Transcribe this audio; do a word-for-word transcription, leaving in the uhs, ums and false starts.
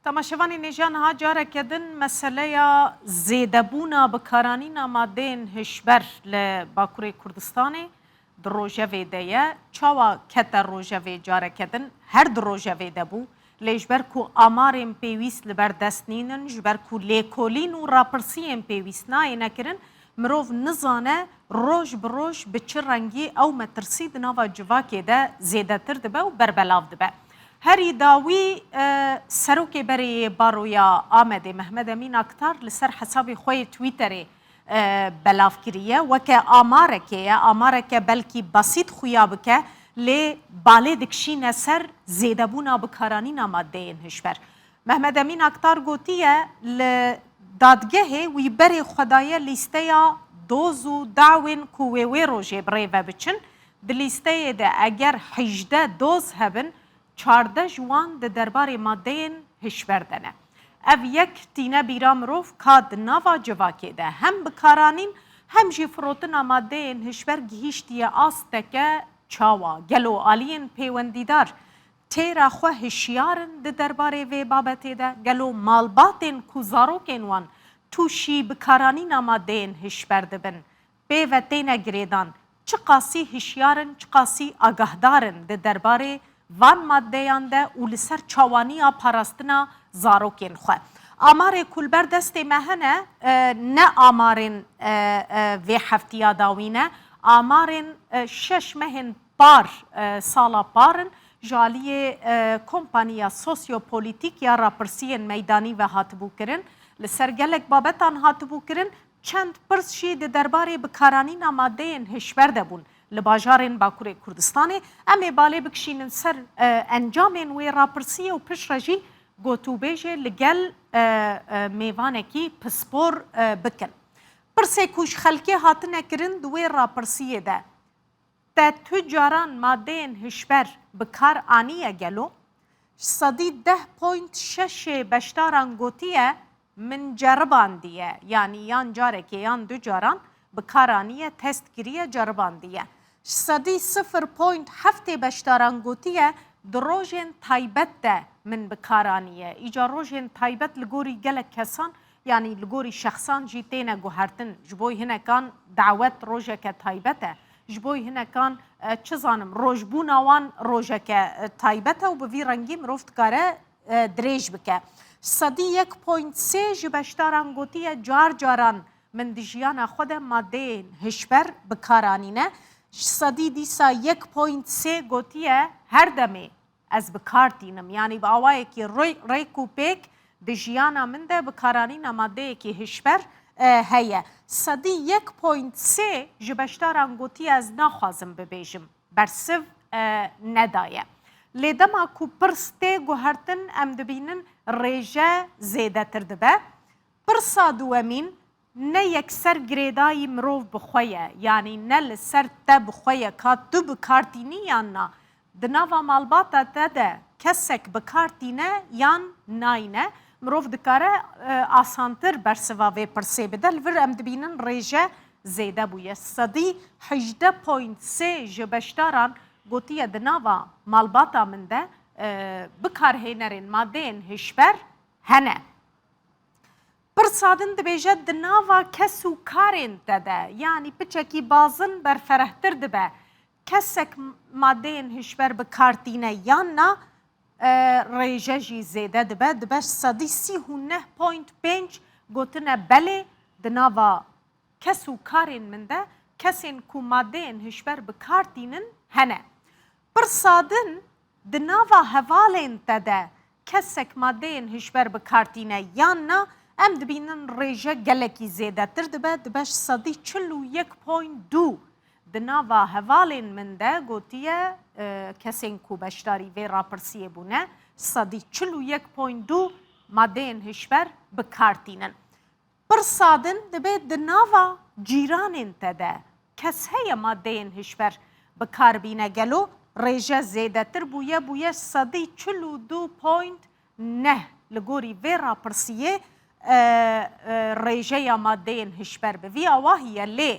Temaşevanên hêja, niha careke din meseleya zêdebûna bikaranîna madeyên hişber li Bakurê Kurdistanê di rojevê de ye. Çawa kete rojevê? Careke din her di rojevê de bû. Lê ji ber ku amarên pêwîst li ber dest nînin, ji ber ku lêkolîn û rapirsiyên pêwîst nayêne kirin, mirov nizane roj bi roj bi çi rengî ew metirsî di nava civakê de zêdetir dibe û berbelav dibe. Herî dawî, e, serokê berê yê Baroya Amedê Mehmet Emîn Aktar li ser hesabê xwe yê Twitterê, e, belav kiriye. Weke amarekê ye, amareke belkî besît xuya bike, lê balê dikişîne ser zêdebûna bikaranîna madeyên hişber. Mehmet Emîn Aktar gotiye, li dadgehê wî berê xwe daye lîsteya doz û dawên ku wê wê rojê bi rê ve biçin. Di lîsteyê de eger hejdeh doz hebin, çardeh ji wan di derbarê madeyên hişber de ne. Ev yek tîne bîra mirov ka di nava civakê de hem bikaranîn hem jî firotina madeyên hişber gihîştiye asteke çawa. Gelo aliyên pêwendîdar têra xwe hişyar in di derbarê vê babetê de? Gelo malbatên ku zarokên wan tûşî bikaranîna madeyên hişber dibin, pê ve têne girêdan? Çiqasî hişyar in, çiqasî agahdar in di derbarê van maddeyan de û li ser çawaniya parastina zarokên xwe? Amarê ku li ber destê me hene, e, ne amarên, e, e, vê heftiya dawî ne, amarên, e, şeş mehên par, e, sala par in, ji aliyê, e, kompaniya sosyopolitîk ya rapirsiyên meydanî ve hatibû kirin. Li ser gelek babetan hatibû kirin, çend pirs jî di derbarê bikaranîna madeyên hişber de bûn li bajarên Bakurê Kurdistanê. Em ê balê bikişînin ser, e, encamên wê rapirsiyê û piştre jî gotûbêjê li gel, e, e, mêvanekî pispor, e, bikin. Pirsê ku ji xelkê hatine kirin di wê rapirsiyê de, te tu caran madeyên hişber bi kar aniye gelo? Ji sedî deh point şeş ê beşdaran gotiye, min ceribandiye, yanî yan carekê yan du caran bi kar aniye, test kiriye, ceribandiye. Ji sedî sifir point heft ê beşdaran gotiye, di rojên taybet de min bi kar aniye. Îca rojên taybet li gorî gelek kesan, yanî li gorî şexsan jî têne guhertin. Ji bo hinekan dawet rojeke taybet e. Ji bo hinekan, e, çi zanim, rojbûna wan rojeke, e, taybet e û bi vî rengî mirov dikare, e, dirêj bike. Sedî yek point sê ji beşdaran gotiye, car caran min di jiyana xwe de madeyên hişber bi kar anîne. Ji sedî dîsa yek point sê gotiye, her demê ez bi kar tînim. Yanî bi awayekî rê-, rêk û pêk di jiyana min de bikaranîna madeyekî hişber, e, heye. Sedî yek point sê ji beşdaran gotiye, ez naxwazim bibêjim. Bersiv, e, nedaye. Lê dema ku pirs tê guhertin, em dibînin rêje zêdetir dibe. Pirsa duwemîn, ne yekser girêdayî mirov bi xwe ye, yanî ne li ser te bi xwe ye ka tu bi kar tînî yan na. Di nava malbata te de kesek bi kar tîne yan nayne, mirov dikare, e, asantir bersiva vê pirsê bide. Li vir em dibînin rêje zêde bûye. Sedî hejdeh point sê ji beşdaran gotiye, di nava malbata min de, e, bikarhênerên madeyên hişber hene. Pirsa din dibêje, di nava kes û karên te de, yanî piçekî bazin berferehtir dibe. Kesek madeyên hişber bi kar tîne yan na, e, rêje jî zêde dibe. Dibe sedî sî û neh point pênc gotine belê, di nava kes û karên min de kesên ku madeyên hişber bi kar tînin hene. Pirsa din, di nava hevalên te de kesek madeyên hişber bi kar tîne yan na, em dibînin rêje gelekî zêdetir dibe, dibe sedî çil û yek point du. Di nava hevalên min de gotiye, e, kesên ku beşdarî vê rapirsiyê bûne, sedî çil û yek point du madeyên hişber bi kar tînin. Pirsa din dibe, di nava cîranên te de kes heye madeyên hişber bi kar bîne? Gelo rêje zêdetir bûye, bûye sedî çil û du point neh li gorî vê rapirsiyê, e, e, rêjeya madeyên hişber bi vî awahî ye. Lê